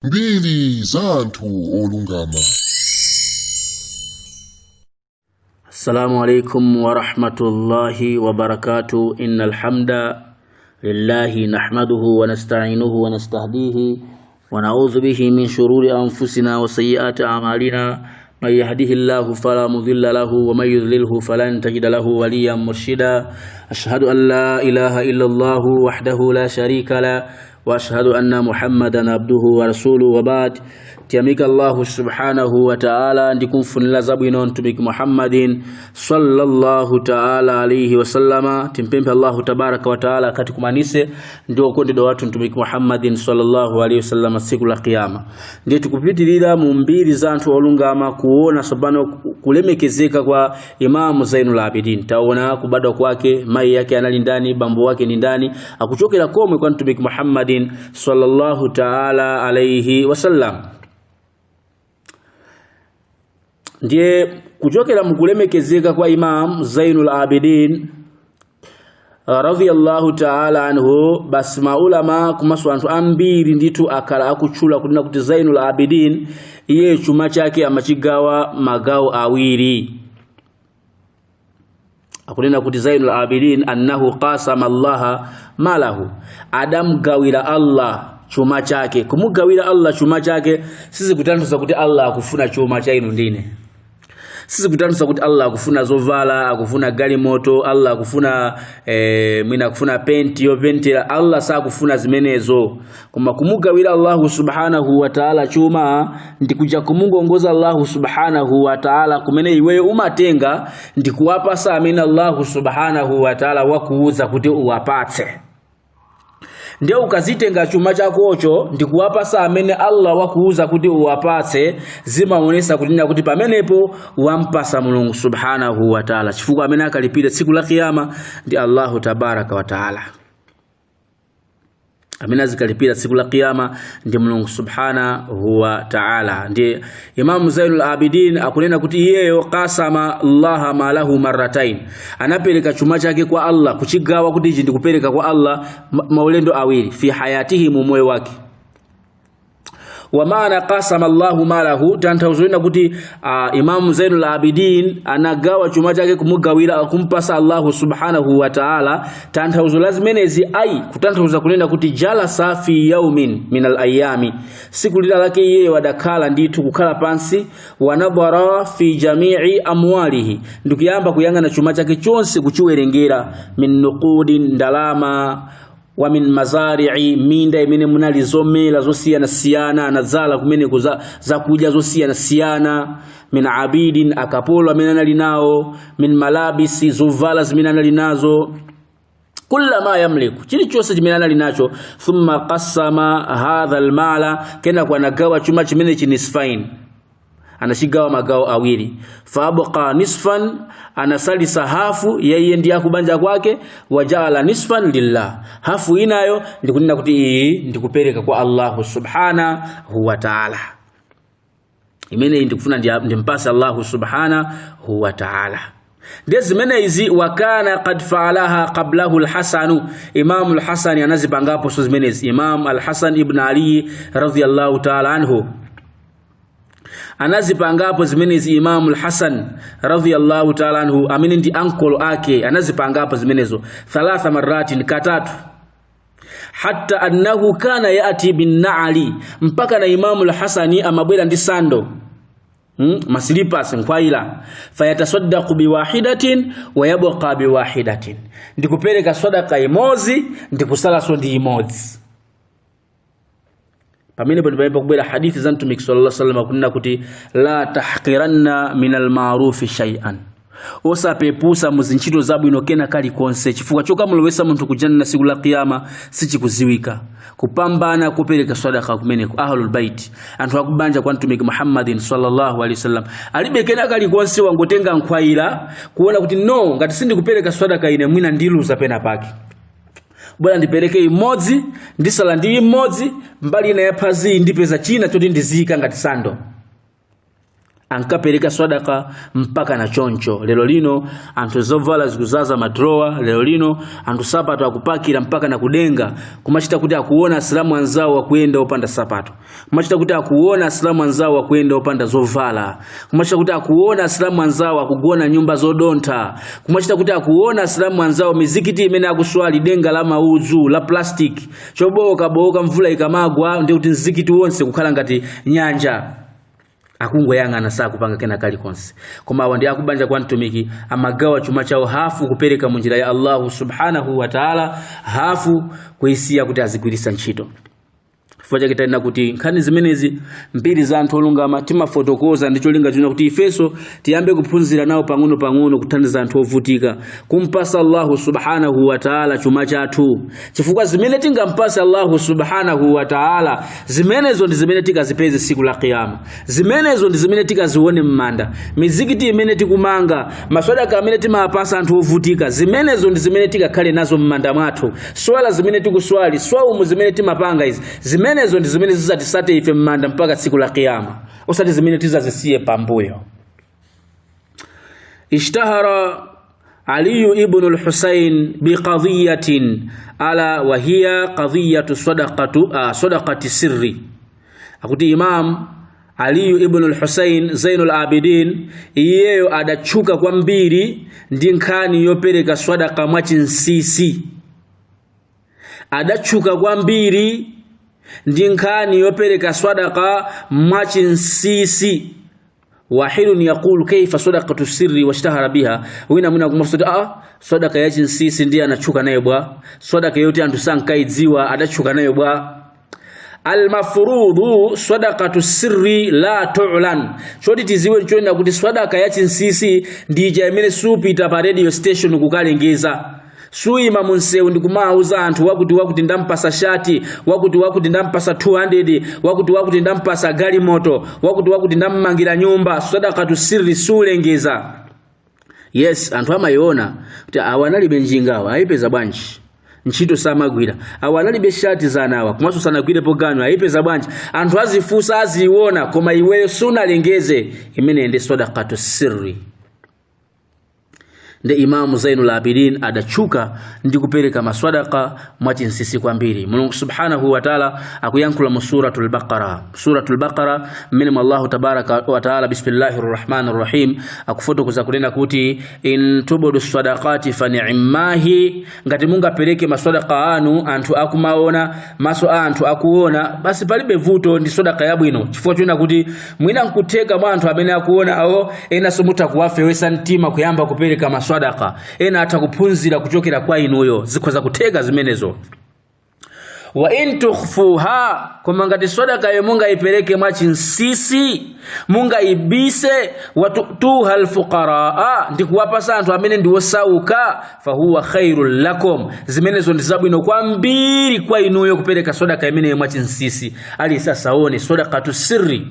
Mbiri za anthu olungama. Assalamu alaikum warahmatullahi wabarakatuh. Innal hamda lillahi nahmaduhu wa nasta'inuhu wa nastahdihi wa na'udhu bihi min shururi anfusina wa sayyiati a'malina. Man yahdihillahu fala mudilla lahu wa man yudlilhu falan tajida lahu waliyan murshida. Ashhadu an la ilaha illa Allah wahdahu la sharika la wa ashhadu anna Muhammadan abduhu wa rasuluhu wa ba'd. Tiyamika Allahu subhanahu wa ta'ala ndikumfunira zabwino mtumiki Muhammadin sallallahu ta'ala alayhi wasallama. Timpemphe Allahu tabaraka wa ta'ala akatikumanise ndi okondedwa wathu mtumiki Muhammadin sallallahu alayhi wasallama tsiku la kiyama. Ndiye tikupitirira mu mbiri za anthu olungama kuona tsopano kulemekezeka kwa Imamu Zainul Abidin. Taona kubadwa kwake, mayi yake anali ndani, bambo wake ni ndani, akuchokera komwe kwa mtumiki Muhammadin sallallahu ta'ala alayhi wasallam. Ndiye kuchokera mukulemekezeka kwa Imam Zainul Abidin radhiyallahu ta'ala anhu, basi maulama komanso anthu ambiri ndithu akhala akutchula kunena kuti Zainul Abidin iye chuma chake amachigawa magawo awiri. Akunena kuti Zainul Abidin annahu qasama Allaha malahu, adamgawira Allah chuma chake. Kumugawira Allah chuma chake sizikutanthauza kuti Allah akufuna chuma cha inu ndine, sizikutanthauza kuti Allah akufuna zovala, akufuna galimoto, Allah akufuna mwina akufuna penti yopentera. Allah sakufuna zimenezo, koma kumugawira Allahu subhanahu wa ta'ala chuma ndikuja kumungongoza Allahu subhanahu wa ta'ala kumene iweyo umatenga ndikuwapasa amene Allahu subhanahu wa ta'ala wakuuza kuti uwapatse. Ndiye ukazitenga chuma chakocho ndikuwapasa amene Allah wakuuza kuti uwapatse, zimaonesa kunena kuti pamenepo wampasa Mulungu subhanahu wa ta'ala, chifukwa amene akalipire tsiku la kiyama ndi Allahu tabaraka wa ta'ala. Amene azikalipira tsiku la kiyama ndi Mulungu subhanahu wa ta'ala. Ndiye Imamu Zainul Abidin akunena kuti iyeyo qasama Allaha malahu marratain, anapereka chuma chake kwa Allah, kuchigawa kuti ichi ndikupereka kwa Allah maulendo awiri, fi hayatihi, mu moyo wake. Wa maana qasama Allahu malahu, tanthauzo lina kuti Imamu Zainul Abidin anagawa chuma chake kumugawira kumpasa Allahu subhanahu wa ta'ala. Tanthauzo la zimenezi ai kutanthauza kunena kuti jalasa fi yaumin min al ayami, siku lina lake iye wadakhala ndithu kukhala pansi, wanadhara fi jami'i amwalihi, ndikuyamba kuyang'ana chuma chake chonse kuchiwerengera, min nuqudin, ndalama, wa min mazari'i, minda imene munali zomera zosiyanasiyana, anadzala kumeneko zakudya zosiyanasiyana, min abidin, akapolo amene anali nawo, min malabisi, zovala zimene anali nazo, kulla ma yamliku, chilichonse chimene anali nacho. Thumma qassama hadha almala, kenako anagawa chuma chimene chinisfain, anachigawa magawo awiri, faabqa nisfan, anasalisa hafu yeye ndi akubanja kwake, wajaala nisfan lillah, hafu inayo ndikunena kuti iyi ndikupereka kwa Allahu subhanahu wa ta'ala, imeneyi ndikufuna ndimpase Allahu subhanahu wa ta'ala. Ndiye zimenezi wakana qad faalaha qablahu alhasanu, Imamu Alhasani anazipangapo so zimenezi. Imam Alhasan ibn Ali radhiyallahu ta'ala anhu anazipangapo zimenezi. Imamu Alhasan radhiyallahu ta'ala anhu amene ndi ankolo ake anazipangapo zimenezo thalatha marratin, katatu, hatta annahu kana yati bin na'ali, mpaka na Imamu Alhasani amabwera ndi sando, masilipas, nkhwaila, fayatasaddaqu biwahidatin wa yabqa biwahidatin, ndikupereka sadaka imodzi ndikusalaso ndi imodzi. Pamenepo ndi pamene pakubwera hadithi za Mtumiki sallallahu alaihi wasallam kunena kuti la tahqiranna min almarufi shay'an, osapepusa mu zintchito zabwino kena kalikonse, chifukwa chokamulowesa munthu kujanna siku la kiyama sichikuziwika. Kupambana kupereka sadaka kumeneko, ahlul bait, anthu akubanja kwa Mtumiki Muhammadin sallallahu alaihi wasallam, alibe kena kalikonse, wangotenga nkhwaila kuona kuti no, ngati sindikupereka sadaka ine mwina ndiluza pena pake, bwana ndipereke imodzi ndisala ndi imodzi, mbali ina ya phazi ndipeza china choti ndiziyika ngati sando. Ankapereka swadaka mpaka na choncho. Lero lino anthu zovala zikuzaza madrowa. Lero lino anthu sapato akupakira mpaka na kudenga, kumachita kuti akuona asilamu anzawo akuyenda opanda sapato, kumachita kuti akuona asilamu anzawo akuyenda opanda zovala, kumachita kuti akuona asilamu anzawo akugona nyumba zodontha, kumachita kuti akuona asilamu anzawo mizikiti imene akuswali denga la maudzu la plastic chobowokabowoka, mvula ikamagwa ndi kuti mzikiti wonse kukhala ngati nyanja. Akungoyang'ana, sakupanga kena kalikonse. Koma awa ndi akubanja kwa Mtumiki, amagawa chuma chawo, hafu kupereka munjira ya Allahu subhanahu wa ta'ala, hafu kuisiya kuti azigwiritsa ntchito. Chifukwa chake tanena kuti nkhani zimenezi, mbiri za anthu olungama, timafotokoza ndi cholinga china kuti ifenso tiyambe kuphunzira nawo pang'ono pang'ono kuthandiza anthu ovutika, kumpasa Allahu subhanahu wa ta'ala chuma chathu, chifukwa zimene tingampase Allahu subhanahu wa ta'ala, zimenezo ndi zimene tikazipeze siku la Kiyama, zimenezo ndi zimene tikazione m'manda. Mizikiti imene tikumanga, maswadaka amene timapasa anthu ovutika, zimenezo ndi zimene tikakhale nazo m'manda mwathu. Swala zimene tikuswali, swaumu zimene timapanga izi, zimenezo ndi zimene zizatisate ife m'manda mpaka tsiku la Kiyama, osati zimene tizazisiye pambuyo. Ishtahara Aliyu ibnu al-Husayn biqadiyatin, ala wa hiya qadiyatu sadaqati sirri. Akuti Imam Aliyu ibnu al-Husayn Zainul Abidin iyeyo adatchuka kwambiri ndi nkhani yopereka swadaka mwachinsisi. Adatchuka kwambiri ndi nkhani yopereka swadaka mwachinsisi. Wahidun yaqulu kaifa sadaqatu sirri washtahara biha. Wina mwina kumafuta kuti sadaka ya chinsisi ndiye anatchuka nayo bwa? Sadaka yoti anthu sankaidziwa adatchuka nayo bwa? Almafrudu sadaqatu sirri la tu'lan. Choti tiziwe nchoena kuti sadaka ya chinsisi ndi ija imene supita pa radio station kukalengeza, suyima munsewu ndikumawuza anthu wakuti wakuti ndampasa shati, wakuti wakuti ndampasa 200, wakuti wakuti ndampasa galimoto, wakuti wakuti ndammangira nyumba. Sadaqatu sirri sulengeza. Yes, anthu amayiona kuti awa analibe njinga, awa ayipeza bwanji? Ntchito samagwira, awa analibe shati zanawa komanso sanagwirepo ganyu, ayipeza bwanji? Anthu azifunsa, aziiona, koma iweyo sunalengeze. Imene ndi sadaqatu sirri. Ndi Imamu Zainul Abidin adatchuka ndi kupereka maswadaka mwachinsisi kwambiri. Mulungu subhanahu wa ta'ala akuyankhula mu Suratul Baqara, Suratul Baqara mmene mu Allahu tabaraka wa ta'ala, bismillahir rahmanir rahim, akufotokoza kunena kuti in tubudu sadaqati fa ni'mahi. Ngati mungapereke maswadaka anu anthu akumaona, maso a anthu akuona, basi palibe vuto, ndi sadaka yabwino, chifukwa choona kuti mwina nkutheka mwa anthu amene akuona awo enanso mutha kuwafewesa mtima kuyamba kupereka maswadaka, ena atha kuphunzira kuchokera kwa inuyo, zikhoza kutheka zimenezo. Wa in tukhfuha, koma ngati sadaka yo mungayipereke mwachinsisi, mungaibise, watutuha alfuqaraa, ndi kuwapasa anthu amene ndi osauka, fahuwa khairul lakum, zimenezo ndi zabwino kwambiri kwa inuyo kupereka sadaka imeneyo mwachinsisi, aliyense asaone, sadaqatu sirri.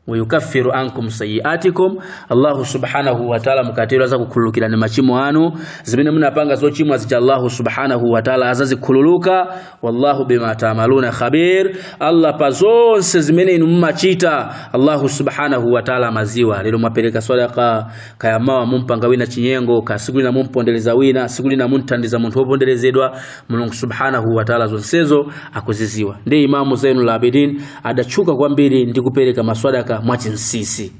Wayukaffiru ankum sayiatikum, Allahu subhanahu wa ta'ala mukatero azakukhululukirani machimo anu, zimene munapanga zochimwa zija Allahu subhanahu wa ta'ala azazikhululuka. Wallahu bima ta'maluna khabir, Allah pa zonse zimene inu mumachita Allahu subhanahu wa ta'ala amaziwa. Lero mwapereka sadaka, kaya mawa mumpanga wina chinyengo, kaya siku lina mumpondereza wina, siku lina munthandiza munthu woponderezedwa, Mulungu subhanahu wa ta'ala zonsezo akuziziwa. Ndi Imamu Zainul Abidin adatchuka kwambiri ndi kupereka maswadaka mwachinsisi,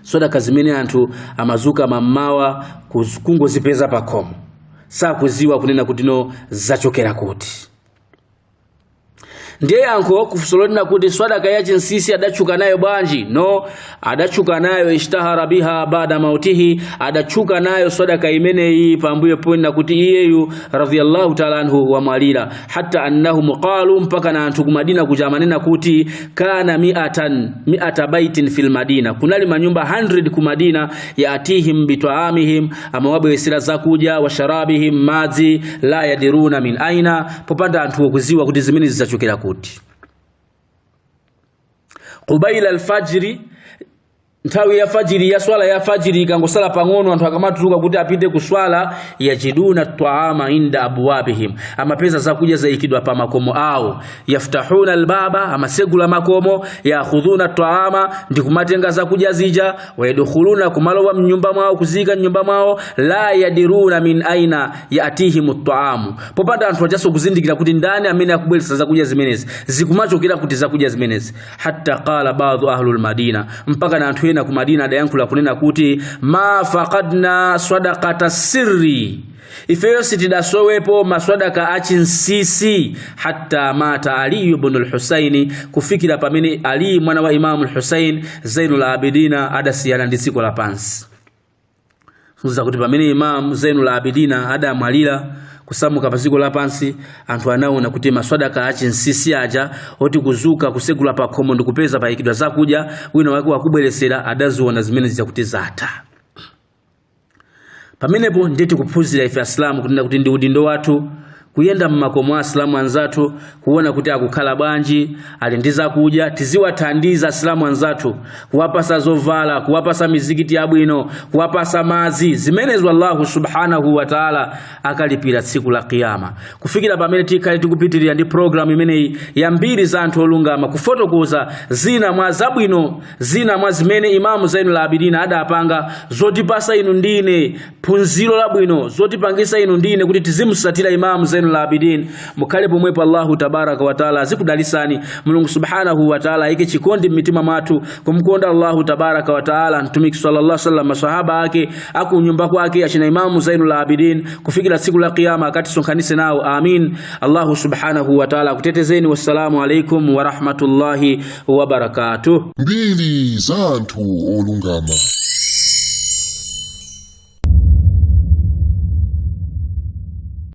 swadaka zimene anthu amazuka mammawa kungozipeza pakhomo, sakuziwa kunena kuti no zachokera kuti. Ndiye yankho kufunso lonena kuti swadaka ya chinsisi adatchuka nayo bwanji, no adatchuka nayo ishtahara biha bada mautihi, adatchuka nayo swadaka imeneyi pambuyo ponena kuti iyeyu radhiyallahu ta'ala anhu wamwalira. Hatta annahum qalu, mpaka na anthu ku Madina kuja amanena kuti kana mi'atan mi'ata baitin fil Madina, kunali manyumba 100 ku Madina, yaatihim bitaamihim, amawabweresera zakudya, wa sharabihim, madzi, la yadiruna min aina, popanda anthu okuziwa kuti zimene zizachokera kuti. Qubaila alfajri, Nthawi ya fajiri, ya swala ya fajiri ikangosala pang'ono, anthu akamatuluka kuti apite ku swala, yajiduna taama inda abwabihim, amapeza zakudya zayikidwa pa makomo awo. Yaftahuna albaba, amasegula makomo, yakhudhuna taama, ndi kumatenga zakudya zija, wayadkhuluna, kumalowa mnyumba mwawo, kuzika mnyumba mwawo. La yadiruna min aina yatihim taamu, popanda anthu achaso kuzindikira kuti ndani amene akubweretsa zakudya zimenezi, zikumachokera kuti zakudya zimenezi. Hatta qala ba'du ahlul madina, mpaka na anthu ena ku Madina adayankhula kunena kuti ma faqadna sadaqata sirri, ifeyo sitidasowepo maswadaka achinsisi, hatta mata Ali ibn al-Husaini, kufikira pamene Ali mwana wa Imamu al-Husain Zainul Abidina adasiyana ndi dziko lapansi. Za kuti pamene Imamu Zainul Abidina adamwalira, kusamuka pa dziko lapansi, anthu anaona kuti maswadaka achinsisi aja oti kuzuka kusegula pa khomo ndikupeza payikidwa zakudya, wina wake wakubweresera, adaziona zimene zija kuti zatha. Pamenepo ndiye tikuphunzira ife Asilamu kunena kuti ndi udindo wathu kuyenda mmakomo a Asilamu anzathu, kuona kuti akukhala bwanji, ali ndi zakudya. Tiziwathandiza Asilamu anzathu, kuwapasa zovala, kuwapasa mizikiti yabwino, kuwapasa madzi. Zimenezo Allahu subhanahu wa taala akalipira tsiku la Kiyama. Kufikira pamene tikhale tikupitirira ndi programu imeneyi ya mbiri za anthu olungama, kufotokoza zina mwa zabwino, zina mwa zimene Imamu Zainul Abidina adapanga, zotipasa inu ndine phunziro labwino, zotipangisa inu ndine kuti tizimusatira Imamu Zainul Abidin. Mukhale pomwepo. Allahu tabaraka wa taala azikudalisani. Mulungu subhanahu wa taala ayike chikondi mmitima mwathu kumkonda Allahu tabaraka wa taala, Mtumiki sallallahu alaihi wasallam, masahaba ake, akunyumba kwake, achina Imamu Zainul Abidin, kufikira tsiku la Kiyama akatisonkhanise nawo. Amin. Allahu subhanahu wa taala akutetezeni. Wassalamu alaikum wa rahmatullahi wa barakatuh. Mbiri za anthu olungama.